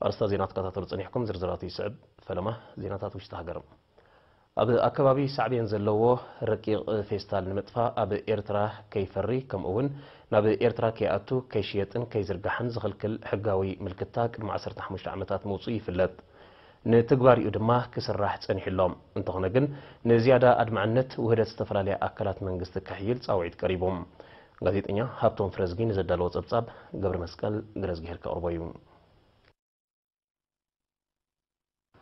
ኣርስታት ዜና ትከታተሉ ጸኒሕኩም፣ ዝርዝራቱ ይስዕብ። ፈለማ ዜናታት ውሽጢ ሃገር። ኣብ ኣከባቢ ሳዕቤን ዘለዎ ረቂቕ ፌስታል ንምጥፋእ ኣብ ኤርትራ ከይፈሪ፣ ከምኡ እውን ናብ ኤርትራ ከይኣቱ፣ ከይሽየጥን ከይዝርጋሕን ዝኽልክል ሕጋዊ ምልክታ ቅድሚ ዓሰርተ ሓሙሽተ ዓመታት ምውጽኡ ይፍለጥ። ንትግባሪኡ ድማ ክስራሕ ጸኒሑ ኣሎ። እንተኾነ ግን፣ ንዝያዳ ኣድማዕነት ውህደት ዝተፈላለያ ኣካላት መንግስቲ ክሕይል ጻውዒት ቀሪቡ። ጋዜጠኛ ሃብቶም ፍረዝጊ ንዘዳለዎ ጸብጻብ፣ ገብረ መስቀል ገረዝግሄር ከቕርቦ እዩ።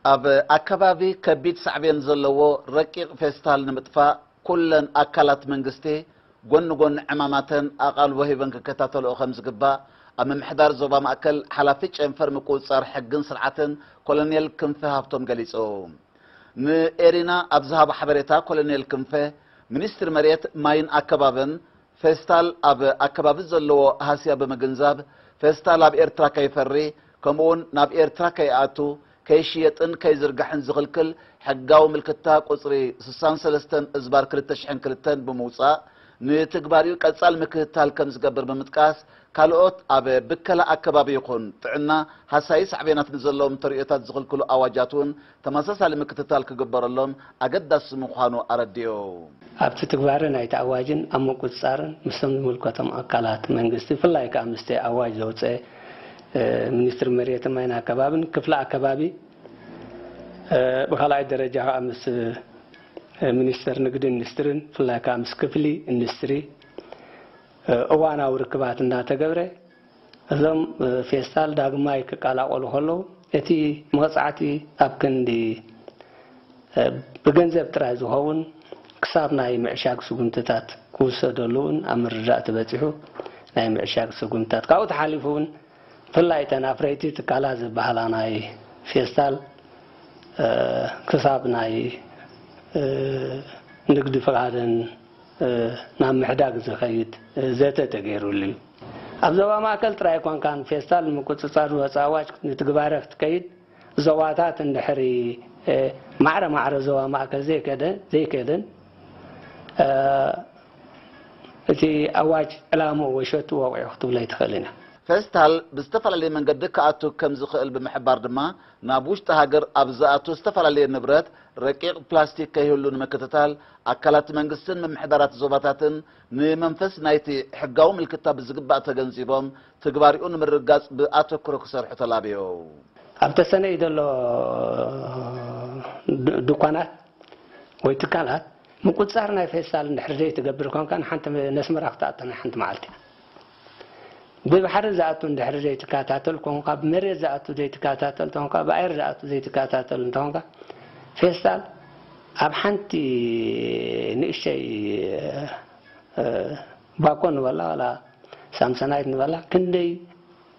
ኣብ ኣከባቢ ከቢድ ሳዕቤን ዘለዎ ረቂቕ ፌስታል ንምጥፋእ፣ ኩለን ኣካላት መንግስቲ ጎኒ ጎኒ ዕማማተን ኣቓልቦ ሂበን ክከታተልኦ ከም ዝግባእ፣ ኣብ ምምሕዳር ዞባ ማእከል ሓላፊ ጨንፈር ምቁጽጻር ሕግን ስርዓትን ኮሎኔል ክንፈ ሃብቶም ገሊጹ። ንኤሪና ኣብ ዝሃቦ ሓበሬታ ኮሎኔል ክንፈ፣ ሚኒስትሪ መሬት፣ ማይን ኣከባብን፣ ፌስታል ኣብ ኣከባቢ ዘለዎ ሃስያ ብምግንዛብ፣ ፌስታል ኣብ ኤርትራ ከይፈሪ፣ ከምኡውን ናብ ኤርትራ ከይኣቱ፣ ከይሽየጥን ከይዝርጋሕን ዝኽልክል ሕጋዊ ምልክታ ቁጽሪ ስሳን ሰለስተን እዝባር ክልተ ሽሕን ክልተን ብምውጻእ፣ ንትግባሪኡ ቀጻል ምክትታል ከም ዝገብር ብምጥቃስ፣ ካልኦት ኣብ ብከላ ኣከባቢ ይኹን ጥዕና ሃሳዪ ሳዕቤናት ንዘለዎም ተርእዮታት ዝኽልክሉ ኣዋጃት እውን ተመሳሳሊ ምክትታል ክግበረሎም ኣገዳሲ ምዃኑ ኣረዲኡ። ኣብቲ ትግባረ ናይቲ ኣዋጅን ኣብ ምቁጽጻርን ምስቶም ዝምልከቶም ኣካላት መንግስቲ፣ ብፍላይ ከኣ ምስቲ ኣዋጅ ዘውጽአ፣ እ፣ ሚኒስትሪ መሬትን ማይን ኣከባብን ክፍሊ ኣከባቢ፣ እ፣ ብኻልኣይ ደረጃ ከኣ ምስ፣ እ፣ ሚኒስተር ንግድን ኢንዱስትሪን፣ ብፍላይ ከኣ ምስ ክፍሊ ኢንዱስትሪ፣ እ፣ እዋናዊ ርክባት እንዳተገብረ፣ እዞም፣ እ፣ ፌስታል ዳግማይ ክቀላቐሉ ከለዉ፣ እቲ መቕጻዕቲ ኣብ ክንዲ፣ እ፣ ብገንዘብ ጥራይ ዝኸውን፣ ክሳብ ናይ ምዕሻግ ስጉምትታት ክውሰደሉ እውን ኣብ ምርዳእ ተበጺሑ። ናይ ምዕሻግ ስጉምትታት ካብኡ ተሓሊፉ እውን፣ ብፍላይ እተን ኣፍረይቲ ትካላት ዝበሃላ ናይ ፌስታል፣ እ፣ ክሳብ ናይ፣ እ፣ ንግዲ ፍቓደን፣ እ፣ ናብ ምሕዳግ ዝኸይድ፣ እ፣ ዘተ ተገይሩሉ እዩ። ኣብ ዞባ ማእከል ጥራይ ኣይኮንካን፣ ፌስታል ንምቁጽጻር ዝወጸ ኣዋጅ ንትግባረ ክትከይድ፣ ዞባታት እንድሕሪ፣ እ፣ ማዕረ ማዕረ ዞባ ማእከል ዘይከደ-፣ ዘይከደን፣ እ፣ እቲ ኣዋጅ ዕላምኡ ወይ ሸቱ ወቂዑ ክትብሎ ኣይትኽእልን እያ። ፌስታል ብዝተፈላለየ መንገዲ ክኣቱ ከም ዝኽእል ብምሕባር ድማ፣ ናብ ውሽጢ ሃገር ኣብ ዝኣቱ ዝተፈላለየ ንብረት ረቂቕ ፕላስቲክ ከይህሉ ንምክትታል፣ ኣካላት መንግስትን ምምሕዳራት ዞባታትን ንመንፈስ ናይቲ ሕጋዊ ምልክታ ብዝግባእ ተገንዚቦም፣ ትግባሪኡ ንምርግጋጽ ብኣተኩሮ ክሰርሑ ተላብዮ። ኣብ ተሰነይ ዘሎ ድ-፣ ድኳናት ወይ ትካላት ምቁጽጻር ናይ ፌስታል እንድሕር ዘይትገብር ኮንካ፣ ንሓንቲ ነስመራ ክትኣቱ ናይ ሓንቲ መዓልቲ እያ። ብባሕሪ ዝኣቱ እንድሕር ዘይትከታተል ኮንካ፣ ብመሬት ዝኣቱ ዘይትከታተል እንተኾንካ፣ ብኣየር ዝኣቱ ዘይትከታተል እንተኾንካ፣ ፌስታል ኣብ ሓንቲ ንእሽተይ፣ እ፣ ባኮ ንበላ ዋላ ሳምሰናይት ንበላ፣ ክንደይ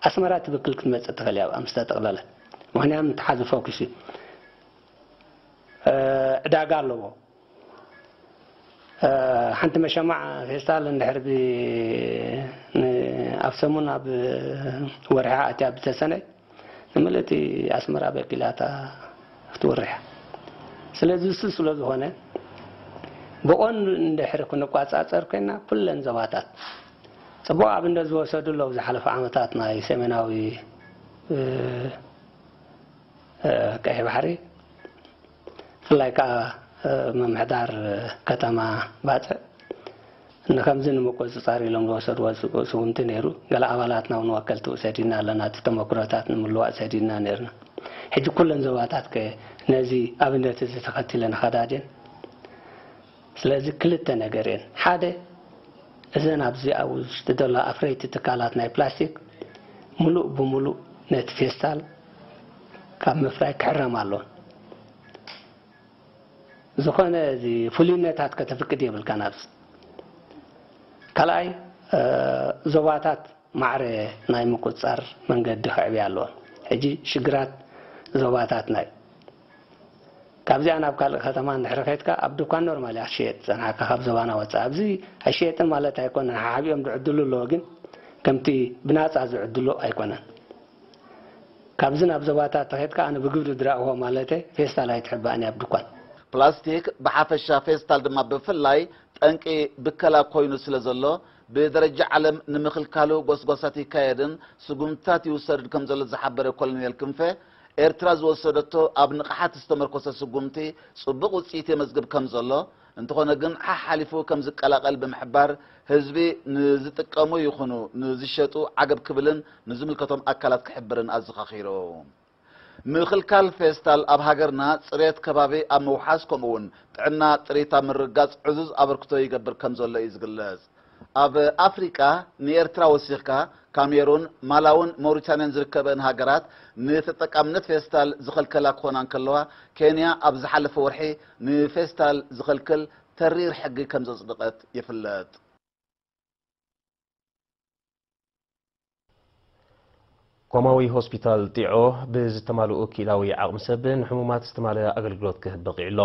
ኣስመራ ትብክል ክትመጽእ ትኽእል እያ፣ ምስ ተጠቕለለት። ምኽንያቱ ምትሓዚ ፎኪስ እዩ። እ፣ ዕዳጋ ኣለዎ። እ፣ ሓንቲ መሸማዕ ፌስታል እንድሕር ብ-፣ ን-፣ ኣብ ሰሙን ኣብ ወርሒ ኣትያ ብተሰነይ ንምልእቲ ኣስመራ በኪላታ ክትወርሕ። ስለዚ እሱ ስለ ዝኾነ ብቐንዱ እንድሕር ክንቋጻጸር ኮይና ኩለን ዞባታት ጽቡቕ ኣብነት ዝወሰዱ ኣለዉ። ዝሓለፈ ዓመታት ናይ ሰሜናዊ፣ እ፣ እ፣ ቀይሕ ባሕሪ፣ ብፍላይ ከኣ፣ እ፣ ምምሕዳር ከተማ ባጽዕ ንኸምዚ ንምቁጽጻር ኢሎም ዝወሰድዎ ስጉ-፣ ስጉምቲ ነይሩ። ገለ ኣባላትና እውን ወከልቲ ሰዲድና ኣለና፣ እቲ ተመክሮታት ንምልዋጥ ሰዲድና ነይርና። ሕጂ ኩለን ዞባታት ከ ነዚ ኣብነት እዚ ተኸቲለን ይኸዳ ድየን? ስለዚ ክልተ ነገር እየን። ሓደ፣ እዘን ኣብዚ ኣብ ውሽጢ ዘሎ ኣፍረይቲ ትካላት ናይ ፕላስቲክ ምሉእ ብምሉእ ነቲ ፌስታል ካብ ምፍራይ ክሕረማ ኣለወን። ዝኾነ እዚ ፍሉይነታት ከተፍቅድ የብልካን ኣብዚ። ካልኣይ፣ እ፣ ዞባታት ማዕረ ናይ ምቁጽጻር መንገዲ ክዕብያ ኣለወን። ሕጂ ሽግራት ዞባታትና እዩ። ካብዚኣ ናብ ካልእ ከተማ እንድሕሪ ከድካ ኣብ ድኳን ኖርማል እያ ክትሸየጥ ዝጸንሓካ ካብ ዞባና ወጻኢ። ኣብዚ ኣይሸየጥን ማለት ኣይኮነን፣ ሓሓቢኦም ዝዕድሉ ኣለዎ፣ ግን ከምቲ ብናጻ ዝዕድሉ ኣይኮነን። ካብዚ ናብ ዞባታት ተኸድካ ኣነ ብግብሪ ድራእዎ ማለተይ ፌስታል ኣይትሕባእን እያ ኣብ ድኳን። ፕላስቲክ ብሓፈሻ ፌስታል ድማ ብፍላይ ጠንቂ ብከላ ኮይኑ ስለ ዘሎ፣ ብደረጃ ዓለም ንምኽልካሉ ጎስጓሳት ይካየድን ስጉምትታት ይውሰድን ከም ዘሎ ዝሓበረ ኮሎኔል ክንፈ፣ ኤርትራ ዝወሰደቶ ኣብ ንቕሓት ዝተመርኮሰ ስጉምቲ ጽቡቕ ውጽኢት የመዝግብ ከም ዘሎ፣ እንተኾነ ግን ሓሓሊፉ ከም ዝቀላቐል ብምሕባር፣ ህዝቢ ንዝጥቀሙ ይኹኑ ንዝሸጡ ዓገብ ክብልን ንዝምልከቶም ኣካላት ክሕብርን ኣዘኻኺሩ። ምኽልካል ፌስታል ኣብ ሃገርና ጽሬት ከባቢ ኣብ ምውሓስ፣ ከምኡ እውን ጥዕና ጥሪት ኣብ ምርግጋጽ ዕዙዝ ኣበርክቶ ይገብር ከም ዘሎ እዩ ዝግለጽ። ኣብ ኣፍሪቃ ንኤርትራ ወሲኽካ፣ ካሜሩን፣ ማላውን ሞሪታንያን ዝርከበን ሃገራት ንተጠቃምነት ፌስታል ዝኸልከላ ክኾና እንከለዋ፣ ኬንያ ኣብ ዝሓለፈ ወርሒ ንፌስታል ዝኸልክል ተሪር ሕጊ ከም ዘጽደቐት ይፍለጥ። ኮማዊ ሆስፒታል ጢዖ ብዝተማልኡ ክኢላዊ ዓቕሚ ሰብ ንሕሙማት ዝተማልአ ኣገልግሎት ክህብ በቒዑ ኣሎ።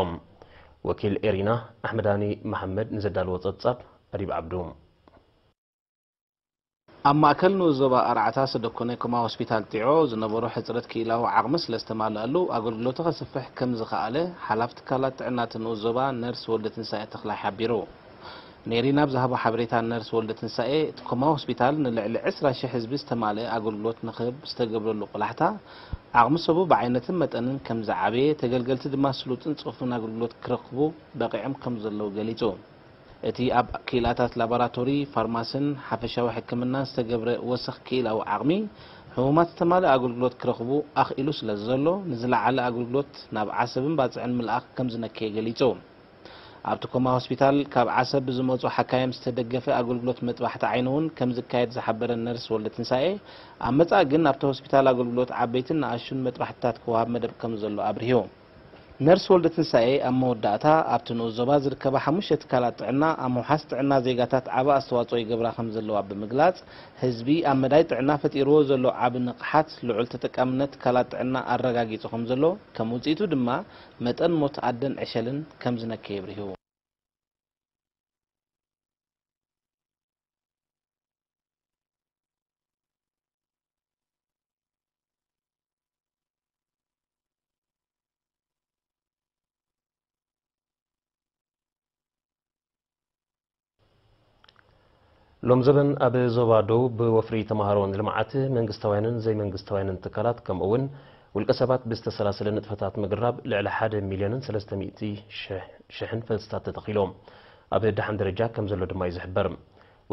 ወኪል ኤሪና ኣሕመዳኒ መሓመድ ንዘዳለዎ ጸብጻብ ኣዲብ ዓብዱ። ኣብ ማእከል ንኡስ ዞባ ኣርዓታ ሰደኮነ ኮማ ሆስፒታል ጢዖ ዝነበሮ ሕጽረት ክኢላዊ ዓቕሚ ስለ ዝተማልኣሉ፣ ኣገልግሎቱ ከስፍሕ ከም ዝኸኣለ ሓላፊ ትካላት ጥዕና እቲ ንኡስ ዞባ ነርስ ወልደትንሳኤ ተኽላይ ሓቢሩ። ኔሪና ኣብ ዝሃቦ ሓበሬታ፣ ነርስ ወልደትንሳኤ፣ እቲ ኮማ ሆስፒታል ንልዕሊ ዕስራ ሺሕ ህዝቢ ዝተማልአ ኣገልግሎት ንክህብ ዝተገብረሉ ቆላሕታ፣ ዓቕሚ ሰቡ ብዓይነትን መጠንን ከም ዝዓበየ፣ ተገልገልቲ ድማ ስሉጥን ጽፉፍን ኣገልግሎት ክረኽቡ በቒዖም ከም ዘለዉ ገሊጹ። እቲ ኣብ ክኢላታት ላቦራቶሪ፣ ፋርማስን ሓፈሻዊ ሕክምናን ዝተገብረ ወሰኽ ክኢላዊ ዓቕሚ፣ ሕሙማት ዝተማልአ ኣገልግሎት ክረኽቡ ኣኽኢሉ ስለ ዘሎ፣ ንዝለዓለ ኣገልግሎት ናብ ዓሰብን ባጽዕን ምልኣኽ ከም ዝነከየ ገሊጹ። ኣብቲ ኮማ ሆስፒታል፣ ካብ ዓሰብ ብዝመጹ ሓካይም ዝተደገፈ ኣገልግሎት መጥባሕቲ ዓይኒ እውን ከም ዝካየድ ዝሓበረ ነርስ ወልደትንሳኤ፣ ኣብ መጻኢ ግን ኣብቲ ሆስፒታል ኣገልግሎት ዓበይትን ንኣሽቱን መጥባሕትታት ክወሃብ መደብ ከም ዘሎ ኣብሪሁ። ነርስ ወልደትንሳኤ ኣብ መወዳእታ፣ ኣብቲ ንኡስ ዞባ ዝርከባ ሓሙሽተ ትካላት ጥዕና ኣብ ምውሓስ ጥዕና ዜጋታት ዓቢ ኣስተዋጽኦ ይገብራ ከም ዘለዋ ብምግላጽ፣ ህዝቢ ኣብ መዳይ ጥዕና ፈጢርዎ ዘሎ ዓቢ ንቕሓት ልዑል ተጠቃምነት ትካላት ጥዕና ኣረጋጊጹ ከም ዘሎ፣ ከም ውጽኢቱ ድማ መጠን ሞት ኣደን ዕሸልን ከም ዝነከየ ኣብሪሁ። ሎም ዘበን ኣብ ዞባ ደቡብ ብወፍሪ ተምሃሮ ንልምዓት መንግስታውያንን ዘይመንግስታውያንን ትካላት፣ ከምኡ እውን ውልቀ ሰባት ብዝተሰላሰለ ንጥፈታት ምግራብ ልዕሊ ሓደ ሚልዮንን ሰለስተ ሚእቲ ሽሕን ፈልስታት ተተኺሎም ኣብ ደሓን ደረጃ ከም ዘሎ ድማ እዩ ዝሕበር።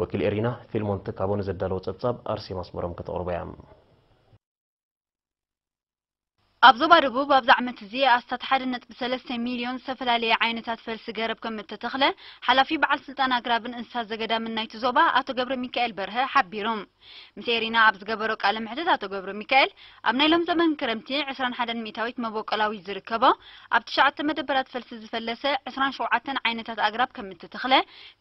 ወኪል ኤሪና ፊልሞን ትካቦ ንዘዳለዎ ጸብጻብ ኣርሴማ ኣስመሮም ከተቕርቦ እያ። ኣብ ዞባ ደቡብ ኣብዚ ዓመት እዚ ኣስታት ሓደ ነጥቢ ሰለስተ ሚልዮን ዝተፈላለየ ዓይነታት ፈልሲ ገረብ ከም እተተኽለ ሓላፊ በዓል ስልጣን ኣግራብን እንስሳት ዘገዳምን ናይቲ ዞባ ኣቶ ገብረ ሚካኤል በርሀ ሓቢሩ። ምስ ኤሪና ኣብ ዝገበሮ ቃለ መሕትት ኣቶ ገብረ ሚካኤል፣ ኣብ ናይ ሎም ዘመን ክረምቲ ዕስራን ሓደን ሚእታዊት መበቆላዊ ዝርከቦ፣ ኣብ ትሽዓተ መደበራት ፈልሲ ዝፈለሰ ዕስራን ሸውዓተን ዓይነታት ኣግራብ ከም እተተኽለ፣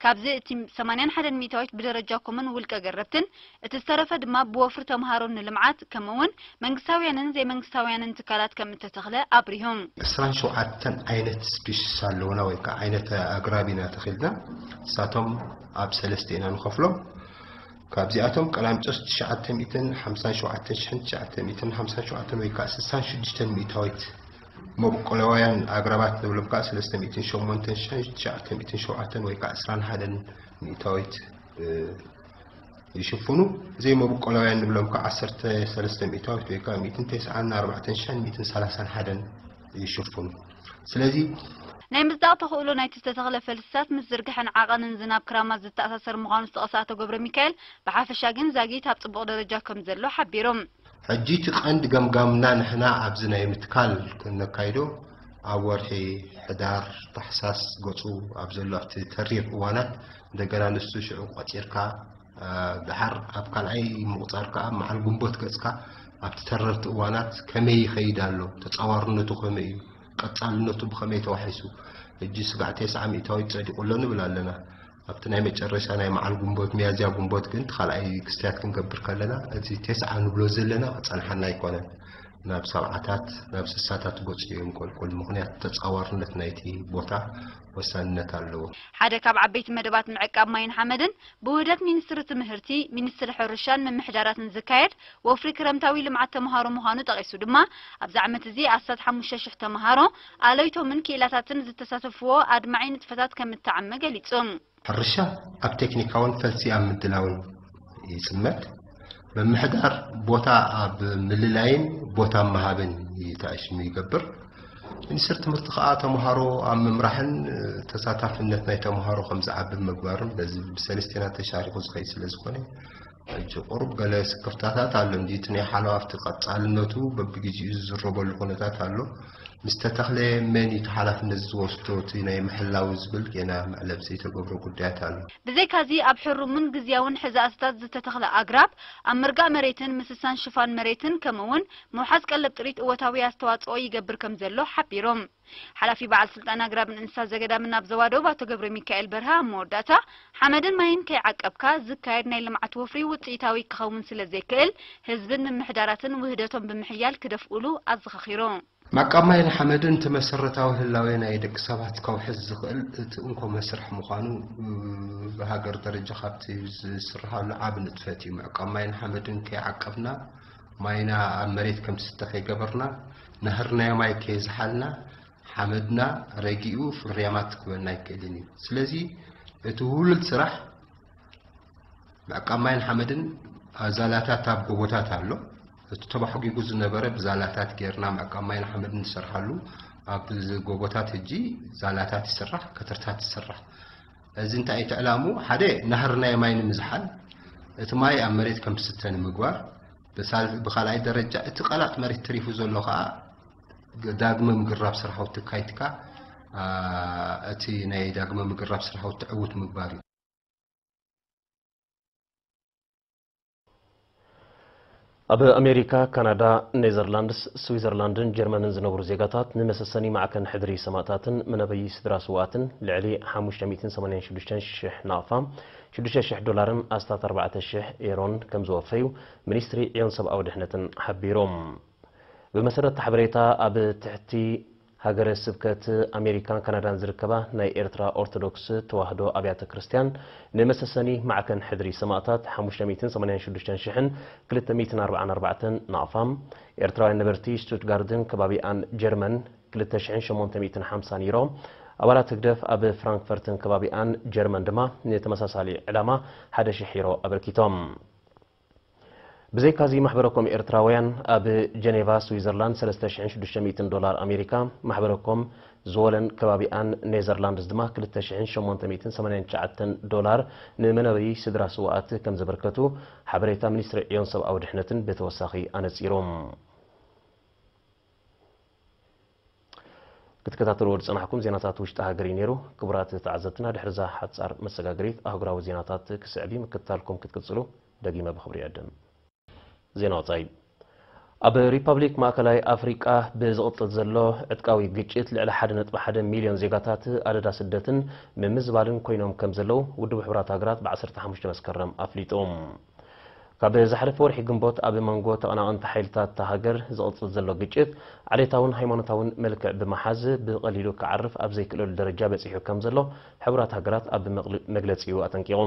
ካብዚ እቲ ሰማንያን ሓደን ሚእታዊት ብደረጃ ኮሙን ውልቀ ገረብትን፣ እቲ ዝተረፈ ድማ ብወፍሪ ተምሃሮ ንልምዓት፣ ከምኡ እውን መንግስታውያንን ዘይመንግስታውያንን ትካላት ከም እተተኽለ ኣብሪሁ። ዕስራን ሸውዓተን ዓይነት ስፒሽስ ኣለውና ወይ ከዓ ዓይነት ኣግራብ ኢና ተኺልና። ንሳቶም ኣብ ሰለስተ ኢና ንኸፍሎም። ካብዚኣቶም ቀላሚጦስ ትሽዓተ ሚእትን ሓምሳን ሸውዓተን ሽሕን ትሽዓተ ሚእትን ሓምሳን ሸውዓተን ወይ ከዓ ስሳን ሽዱሽተን ሚእታዊት መበቆላውያን ኣግራባት ንብሎም ከዓ ሰለስተ ሚእትን ሸሞንተን ሽሕን ትሽዓተ ሚእትን ሸውዓተን ወይ ከዓ ዕስራን ሓደን ሚእታዊት፣ እ፣ ይሽፍኑ። ዘይመበቆላውያን ንብሎም ከዓ ዓሰርተ ሰለስተ ሚእታዊት ወይ ከዓ ሚእትን ተስዓን ኣርባዕተን ሽሕን ሚእትን ሰላሳን ሓደን ይሽፍኑ። ስለዚ ናይ ምጽዳቕ ተኽእሎ ናይቲ ዝተተኽለ ፈልስታት ምስ ዝርግሐን ዓቐንን ዝናብ ክራማት ዝተኣሳሰር ምዃኑ ዝጠቐሰ ኣቶ ገብረ ሚካኤል፣ ብሓፈሻ ግን ዛጊት ኣብ ጽቡቕ ደረጃ ከም ዘሎ ሓቢሩ። ሕጂ እቲ ቀንዲ ገምጋምና ንሕና ኣብዚ ናይ ምትካል ክነካይዶ ኣብ ወርሒ ሕዳር፣ ታሕሳስ ገጹ ኣብ ዘሎ ኣብቲ ተሪር እዋናት እንደገና ንሱ ሽዑ ቆጺርካ፣ እ፣ ድሓር ኣብ ካልኣይ ምቑጻር ከኣ መዓል ግንቦት ገጽካ ኣብቲ ተረርቲ እዋናት ከመይ ይኸይድ ኣሎ፣ ተጻዋርነቱ ከመይ እዩ፣ ቀጻልነቱ ብኸመይ ተዋሒሱ፣ ሕጂ ስጋዕ ተስዓ ሚእታዊት ጸዲቑ ኣሎ ንብል ኣለና። ኣብቲ ናይ መጨረሻ ናይ መዓል ግንቦት፣ ሚያዝያ ግንቦት ግን እቲ ካልኣይ ክስተያት ክንገብር ከለና፣ እቲ ተስዓ ንብሎ ዘለና ክጸንሓና ኣይኮነን። ናብ ሰብዓታት ናብ ስሳታት ገጹ እዮም ቆልቁል። ምኽንያት ተጻዋርነት ናይቲ ቦታ ወሳንነት ኣለዎ። ሓደ ካብ ዓበይቲ መደባት ምዕቃብ ማይን ሓመድን ብውህደት ሚኒስትሪ ትምህርቲ፣ ሚኒስትሪ ሕርሻን ምምሕዳራትን ዝካየድ ወፍሪ ክረምታዊ ልምዓት ተምሃሮ ምዃኑ ጠቒሱ ድማ ኣብዚ ዓመት እዚ ኣስታት ሓሙሽተ ሽሕ ተምሃሮ ኣለይቶምን ክኢላታትን ዝተሳተፍዎ ኣድማዒ ንጥፈታት ከም እተዓመ ገሊጹ። ሕርሻ ኣብ ቴክኒካውን ፈልሲ ኣብ ምድላውን ይጽመድ። ምምሕዳር ቦታ ኣብ ምልላይን ቦታ ምሃብን ይተኣሽሙ ይገብር። ሚኒስትር ትምህርቲ ከኣ ተምሃሮ ኣብ ምምራሕን ተሳታፍነት ናይ ተምሃሮ ከም ዝዓቢ ምግባርን በዚ ብሰለስቴና ተሻሪኹ ዝኸይድ ስለ ዝኾነ ሕጂ ቁሩብ ገለ ስክፍታታት ኣሎ። እንዲ እቲ ናይ ሓለዋ ኣብቲ ቀጻልነቱ በብግዜኡ ዝዝረበሉ ኩነታት ኣሎ። ምስ ተተኽለ መን እዩ እቲ ሓላፍነት ዝወስዶ? እቲ ናይ ምሕላው ዝብል ጌና መዕለብ ዘይተገብሮ ጉዳያት ኣሎ። ብዘይካዚ ኣብ ሕሩምን ግዝያውን ሕዛእትታት ዝተተኽለ ኣግራብ ኣብ ምርጋእ መሬትን ምስሳን ሽፋን መሬትን ከምኡ እውን ምውሓዝ ቀለብ ጥሪት እወታዊ ኣስተዋፅኦ ይገብር ከም ዘሎ ሓቢሮም። ሓላፊ በዓል ስልጣን ኣግራብን እንስሳ ዘገዳምን ኣብ ዘዋደብ ኣቶ ገብረ ሚካኤል በርሀ ኣብ መወዳእታ ሓመድን ማይን ከይዓቀብካ ዝካየድ ናይ ልምዓት ወፍሪ ውፅኢታዊ ክኸውን ስለ ዘይክእል ህዝብን ምምሕዳራትን ውህደቶም ብምሕያል ክደፍኡሉ ኣዘኻኺሩ። ማቃብ ማይን ሓመድን እቲ መሰረታዊ ህላዌ ናይ ደቂ ሰባት ከውሕስ ዝኽእል እቲ እንኮ መስርሕ ምዃኑ ብሃገር ደረጃ ካብቲ ዝስርሓሉ ዓቢ ንጥፈት እዩ። ማቃብ ማይን ሓመድን ከይዓቀብና ማይና ኣብ መሬት ከም ትስተ ከይገበርና፣ ናህርናዮ ማይ ከየዝሓልና፣ ሓመድና ረጊኡ ፍርያማት ክበና ኣይክእልን እዩ። ስለዚ እቲ ውሉድ ስራሕ ምዕቃብ ማይን ሓመድን ዛላታት ኣብ ጎቦታት ኣሎ። እቲ ተባሕጒጉ ዝነበረ ብዛላታት ጌርና ምዕቃብ ማይን ሓመድን ንሰርሓሉ ኣብ ጎቦታት ሕጂ ዛላታት ይስራሕ፣ ከተርታት ይስራሕ። እዚ እንታይ እቲ ዕላሙ? ሓደ ናህርናዮ ማይ ንምዝሓል፣ እቲ ማይ ኣብ መሬት ከም ዝስተ ንምግባር፣ ብሳል- ብኻልኣይ ደረጃ እቲ ቀላጥ መሬት ተሪፉ ዘሎ ከዓ ዳግመ ምግራብ ስራሕቲ ካይትካ እቲ ናይ ዳግመ ምግራብ ስራሕቲ ዕውት ምግባር እዩ። ኣብ ኣሜሪካ፣ ካናዳ፣ ኔዘርላንድስ፣ ስዊዘርላንድን ጀርመንን ዝነብሩ ዜጋታት ንመሰሰኒ ማዕከን ሕድሪ ሰማእታትን መነበዪ ስድራ ስውኣትን ልዕሊ ሓሙሽተ ሚእትን ሰማንያን ሽዱሽተን ሽሕ ናቕፋ፣ ሽዱሽተ ሽሕ ዶላርን ኣስታት ኣርባዕተ ሽሕ ኤሮን ከም ዝወፈዩ ሚኒስትሪ ዕዮን ሰብኣዊ ድሕነትን ሓቢሮም። ብመሰረት ሓበሬታ ኣብ ትሕቲ ሃገረ ስብከት ኣሜሪካን ካናዳን ዝርከባ ናይ ኤርትራ ኦርቶዶክስ ተዋህዶ ኣብያተ ክርስቲያን ንመሰሰኒ ማዕከን ሕድሪ ሰማእታት ሓሙሽተ ሚእትን ሰማንያን ሽዱሽተን ሽሕን ክልተ ሚእትን ኣርባዓን ኣርባዕተን ናቕፋ፣ ኤርትራውያን ነበርቲ ስቱትጋርድን ከባቢኣን ጀርመን ክልተ ሽሕን ሸሞንተ ሚእትን ሓምሳን ዩሮ፣ ኣባላት ህግደፍ ኣብ ፍራንክፈርትን ከባቢኣን ጀርመን ድማ ንተመሳሳሊ ዕላማ ሓደ ሽሕ ዩሮ ኣበርኪቶም። ብዘይካዚ ማሕበረኮም ኤርትራውያን ኣብ ጀኔቫ ስዊዘርላንድ ሰለስተ ሽሕን ሽዱሽተ ሚእትን ዶላር ኣሜሪካ፣ ማሕበረኮም ዝወለን ከባቢኣን ኔዘርላንድስ ድማ ክልተ ሽሕን ሸሞንተ ሚእትን ሰማንያን ትሽዓተን ዶላር ንመነበዪ ስድራ ስውኣት ከም ዘበርከቱ ሓበሬታ ሚኒስትሪ ዕዮን ሰብኣዊ ድሕነትን ብተወሳኺ ኣነጺሮም። ክትከታተልዎ ዝጸናሕኩም ዜናታት ውሽጢ ሃገር እዩ ነይሩ። ክቡራት ተዓዘብትና፣ ድሕሪ እዛ ሓጻር መሰጋገሪት ኣህጉራዊ ዜናታት ክስዕብ እዩ። ምክትታልኩም ክትቅጽሉ ደጊመ ብኽብሪ ይዕድም። ዜና ወጻኢ። ኣብ ሪፐብሊክ ማእከላይ ኣፍሪቃ ብዝቕጽል ዘሎ ዕጥቃዊ ግጭት ልዕሊ ሓደ ነጥቢ ሓደ ሚልዮን ዜጋታት ኣደዳ ስደትን ምምዝባልን ኮይኖም ከም ዘለዉ ውድብ ሕቡራት ሃገራት ብ ዓሰርተ ሓሙሽተ መስከረም ኣፍሊጡ። ካብ ዝሓለፈ ወርሒ ግንቦት ኣብ መንጎ ተቐናቐንቲ ሓይልታት እታ ሃገር ዝቕጽል ዘሎ ግጭት ዓሌታውን ሃይማኖታውን መልክዕ ብምሓዝ ብቐሊሉ ክዓርፍ ኣብ ዘይክእለሉ ደረጃ በጺሑ ከም ዘሎ ሕቡራት ሃገራት ኣብ መግለጺኡ ኣጠንቂቑ።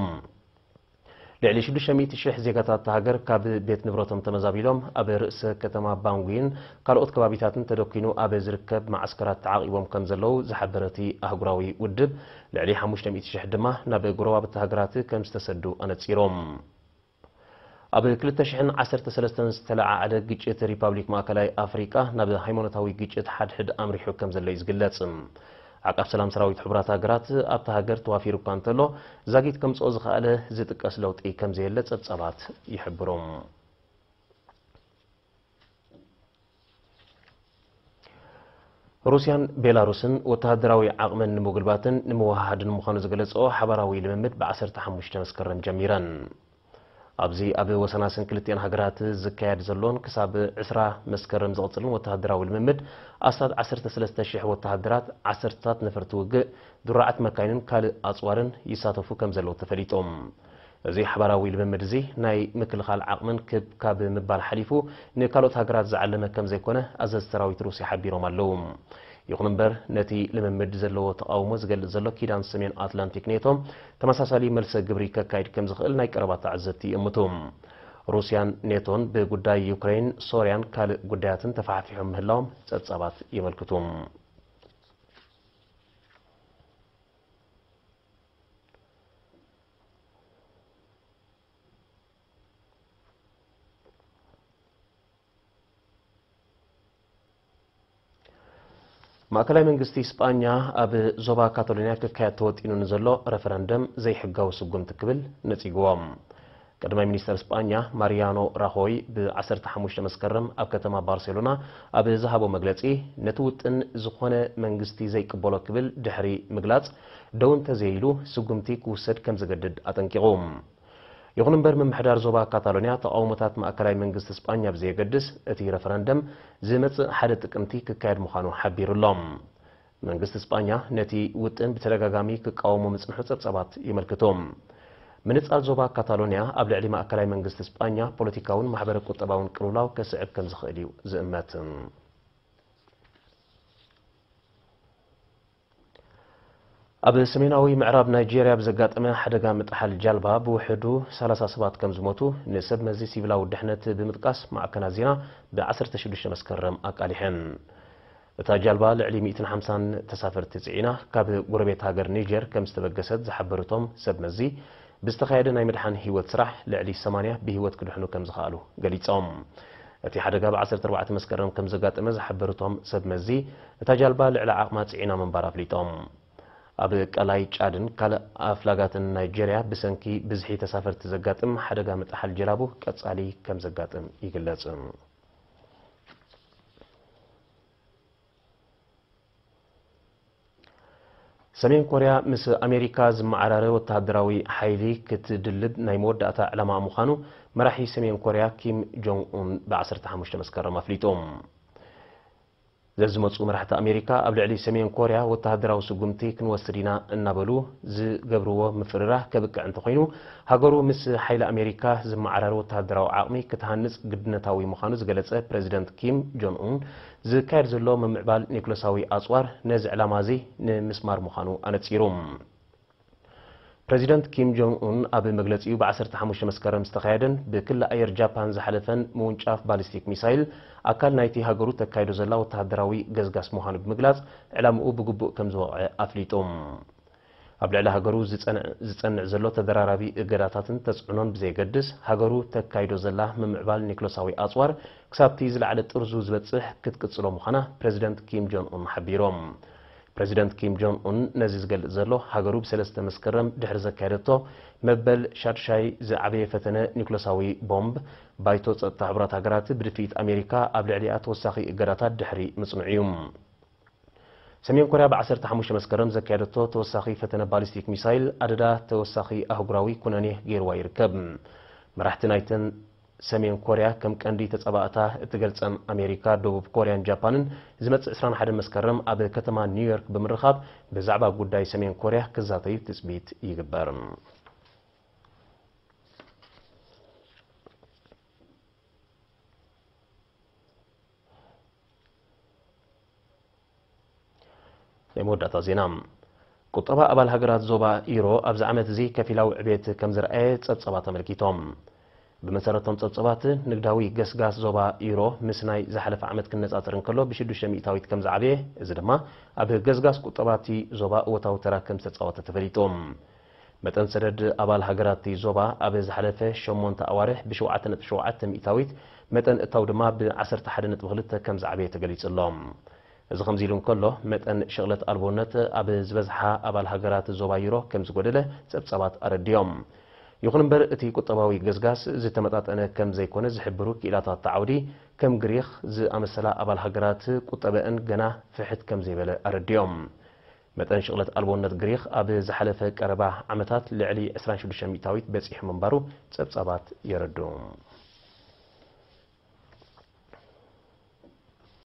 ልዕሊ ሽዱሽተ ሚእቲ ሽሕ ዜጋታት እታ ሃገር ካብ ቤት ንብረቶም ተመዛቢሎም ኣብ ርእሰ ከተማ ባንጉይን ካልኦት ከባቢታትን ተደኲኑ ኣብ ዝርከብ መዓስከራት ተዓቒቦም ከም ዘለዉ ዝሓበረ እቲ ኣህጉራዊ ውድብ፣ ልዕሊ ሓሙሽተ ሚእቲ ሽሕ ድማ ናብ ጎረባብቲ ሃገራት ከም ዝተሰዱ ኣነጺሮም። ኣብ ክልተ ሽሕን ዓሰርተ ሰለስተን ዝተለዓዓለ ግጭት ሪፓብሊክ ማእከላይ ኣፍሪቃ ናብ ሃይማኖታዊ ግጭት ሓድሕድ ኣምሪሑ ከም ዘሎ እዩ ዝግለጽ። ዓቃብ ሰላም ሰራዊት ሕቡራት ሃገራት ኣብታ ሃገር ተዋፊሩ እኳ እንተሎ፣ ዛጊት ከምጽኦ ዝኸኣለ ዝጥቀስ ለውጢ ከም ዘየለ ጸብጻባት ይሕብሩ። ሩስያን ቤላሩስን ወተሃደራዊ ዓቕመን ንምጉልባትን ንምውሃሃድን ምዃኑ ዝገለጽኦ ሓባራዊ ልምምድ ብ ዓሰርተ ሓሙሽተ መስከረም ጀሚረን። ኣብዚ ኣብ ወሰናስን ክልቲኣን ሃገራት ዝካየድ ዘሎን ክሳብ ዕስራ መስከረም ዝቕጽልን ወተሃደራዊ ልምምድ፣ ኣስታት ዓሰርተ ሰለስተ ሽሕ ወተሃደራት፣ ዓሰርተታት ነፈርቲ ውግእ፣ ድሩዓት መካይንን ካልእ ኣጽዋርን ይሳተፉ ከም ዘለዉ ተፈሊጡ። እዚ ሓባራዊ ልምምድ እዚ ናይ ምክልኻል ዓቕምን ክብ ካብ ምባል ሓሊፉ ንካልኦት ሃገራት ዝዓለመ ከም ዘይኮነ ኣዘዝቲ ሰራዊት ሩስያ ሓቢሮም ኣለዉ። ይኹን እምበር፣ ነቲ ልምምድ ዘለዎ ተቓውሞ ዝገልጽ ዘሎ ኪዳን ሰሜን ኣትላንቲክ ኔቶ፣ ተመሳሳሊ መልሰ ግብሪ ከካይድ ከም ዝኽእል ናይ ቀረባ ተዓዘብቲ ይእምቱ። ሩስያን ኔቶን ብጉዳይ ዩክሬን፣ ሶርያን ካልእ ጉዳያትን ተፋሕፊሖም ምህላዎም ጸብጻባት የመልክቱ። ማእከላይ መንግስቲ ስጳኛ ኣብ ዞባ ካታሎንያ ክካየድ ተወጢኑ ንዘሎ ረፈረንደም ዘይሕጋዊ ስጉምቲ ክብል ነጺግዎ። ቀዳማይ ሚኒስተር ስጳኛ ማሪያኖ ራኾይ ብ15 መስከረም ኣብ ከተማ ባርሴሎና ኣብ ዝሃቦ መግለጺ፣ ነቲ ውጥን ዝኾነ መንግስቲ ዘይቅበሎ ክብል ድሕሪ ምግላጽ፣ ደው እንተዘይሉ ስጉምቲ ክውሰድ ከም ዘገድድ ኣጠንቂቑ። ይኹን እምበር፣ ምምሕዳር ዞባ ካታሎንያ ተቓውሞታት ማእከላይ መንግስቲ ስጳኛ ብዘየገድስ፣ እቲ ረፈረንደም ዝመጽእ ሓደ ጥቅምቲ ክካየድ ምዃኑ ሓቢሩ ኣሎ። መንግስቲ ስጳኛ ነቲ ውጥን ብተደጋጋሚ ክቃወሞ ምጽንሑ ጸብጻባት የመልክቱ። ምንጻል ዞባ ካታሎንያ ኣብ ልዕሊ ማእከላይ መንግስቲ ስጳኛ ፖለቲካውን ማሕበረ ቁጠባውን ቅልውላው ከስዕብ ከም ዝኽእል እዩ ዝእመት። ኣብ ሰሜናዊ ምዕራብ ናይጄርያ ብዘጋጠመ ሓደጋ ምጥሓል ጃልባ ብውሕዱ 30 ሰባት ከም ዝሞቱ ንሰብ መዚ ሲቪላዊ ድሕነት ብምጥቃስ ማዕከናት ዜና ብ16 መስከረም ኣቃሊሐን። እታ ጃልባ ልዕሊ 150 ተሳፈርቲ ጽዒና ካብ ጎረቤት ሃገር ኒጀር ከም ዝተበገሰት ዝሓበሩ እቶም ሰብ መዚ፣ ብዝተኻየደ ናይ ምድሓን ህይወት ስራሕ ልዕሊ 80 ብህይወት ክድሕኑ ከም ዝኸኣሉ ገሊጾም። እቲ ሓደጋ ብ14 መስከረም ከም ዘጋጠመ ዝሓበሩ እቶም ሰብ መዚ፣ እታ ጃልባ ልዕሊ ዓቕማ ጽዒና ምንባር ኣፍሊጦም። ኣብ ቀላይ ጫድን ካልእ ኣፍላጋትን ናይጄርያ ብሰንኪ ብዝሒ ተሳፈርቲ ዘጋጥም ሓደጋ ምጥሓል ጀላቡ ቀጻሊ ከም ዘጋጥም ይግለጽ። ሰሜን ኮርያ ምስ ኣሜሪካ ዝመዓራረ ወተሃደራዊ ሓይሊ ክትድልብ ናይ መወዳእታ ዕላማ ምዃኑ መራሒ ሰሜን ኮርያ ኪም ጆንግ ኡን ብ15 መስከረም ኣፍሊጡ። ዘዝመጹ መራሕቲ ኣሜሪካ ኣብ ልዕሊ ሰሜን ኮርያ ወተሃደራዊ ስጉምቲ ክንወስድ ኢና እናበሉ ዝገብርዎ ምፍርራህ ከብቅዕ እንተኾይኑ፣ ሃገሩ ምስ ሓይሊ ኣሜሪካ ዝመዓራረ ወተሃደራዊ ዓቕሚ ክትሃንጽ ግድነታዊ ምዃኑ ዝገለጸ ፕረዚደንት ኪም ጆን ኡን፣ ዝካየድ ዘሎ ምምዕባል ኒኩለሳዊ ኣጽዋር ነዚ ዕላማ እዚ ንምስማር ምዃኑ ኣነጺሩ። ፕረዚደንት ኪም ጆንግ ኡን ኣብ መግለጺኡ፣ ብ15 መስከረም ዝተኻየደን ብክሊ ኣየር ጃፓን ዝሓለፈን ምውንጫፍ ባሊስቲክ ሚሳይል ኣካል ናይቲ ሃገሩ ተካይዶ ዘላ ወተሃደራዊ ገስጋስ ምዃኑ ብምግላጽ፣ ዕላምኡ ብግቡእ ከም ዝወቕዐ ኣፍሊጡ። ኣብ ልዕሊ ሃገሩ ዝጸንዕ፣ ዝጸንዕ ዘሎ ተደራራቢ እገዳታትን ተጽዕኖን ብዘየገድስ፣ ሃገሩ ተካይዶ ዘላ ምምዕባል ኒክለሳዊ ኣጽዋር ክሳብቲ ዝለዓለ ጥርዙ ዝበጽሕ ክትቅጽሎ ምዃና ፕረዚደንት ኪም ጆን ኡን ሓቢሮም። ፕረዚደንት ኪም ጆን ኡን ነዚ ዝገልጽ ዘሎ፣ ሃገሩ ብ3 መስከረም ድሕሪ ዘካየደቶ መበል ሻድሻይ ዝዓበየ ፈተነ ኒኩለሳዊ ቦምብ፣ ባይቶ ጸጥታ ሕቡራት ሃገራት ብድፍኢት ኣሜሪካ ኣብ ልዕሊኣ ተወሳኺ እገዳታት ድሕሪ ምጽንዑ እዩ። ሰሜን ኮርያ ብ15 መስከረም ዘካየደቶ ተወሳኺ ፈተነ ባሊስቲክ ሚሳይል ኣደዳ ተወሳኺ ኣህጉራዊ ኩነኔ ገይርዋ ይርከብ። መራሕቲ ናይተን ሰሜን ኮርያ ከም ቀንዲ ተጻባእታ እትገልጸን ኣሜሪካ፣ ደቡብ ኮርያን ጃፓንን ዝመጽእ 21 መስከረም ኣብ ከተማ ኒውዮርክ ብምርኻብ ብዛዕባ ጉዳይ ሰሜን ኮርያ ክዛተዩ ትጽቢት ይግበር። ናይ መወዳእታ ዜና። ቁጠባ ኣባል ሃገራት ዞባ ዩሮ ኣብዚ ዓመት እዚ ከፊላዊ ዕቤት ከም ዘርኣየ ጸብጸባት ኣመልኪቶም። ብመሰረቶም ጸብጸባት፣ ንግዳዊ ገስጋስ ዞባ ዩሮ ምስ ናይ ዝሓለፈ ዓመት ክነጻጸር እንከሎ ብ6 ሚእታዊት ከም ዝዓበየ፣ እዚ ድማ ኣብ ገስጋስ ቁጠባቲ ዞባ እወታዊ ተራ ከም ዝተጻወተ ተፈሊጡ። መጠን ሰደድ ኣባል ሃገራት እቲ ዞባ ኣብ ዝሓለፈ ሸሞንተ ኣዋርሕ ብ7.7 ሚእታዊት፣ መጠን እታው ድማ ብ11.2 ከም ዝዓበየ ተገሊጹ ኣሎ። እዚ ከምዚ ኢሉ እንከሎ፣ መጠን ሽቕለት ኣልቦነት ኣብ ዝበዝሓ ኣባል ሃገራት ዞባ ዩሮ ከም ዝጎደለ ጸብጻባት ኣረዲኦም። ይኹን እምበር፣ እቲ ቁጠባዊ ገስጋስ ዝተመጣጠነ ከም ዘይኮነ ዝሕብሩ ክኢላታት እቲ ዓውዲ፣ ከም ግሪኽ ዝኣመሰላ ኣባል ሃገራት ቁጠበአን ገና ፍሕት ከም ዘይበለ ኣረዲኦም። መጠን ሽቕለት ኣልቦነት ግሪኽ ኣብ ዝሓለፈ ቀረባ ዓመታት ልዕሊ 26 ሚእታዊት በጺሑ ምንባሩ ጸብጻባት የረድኡ።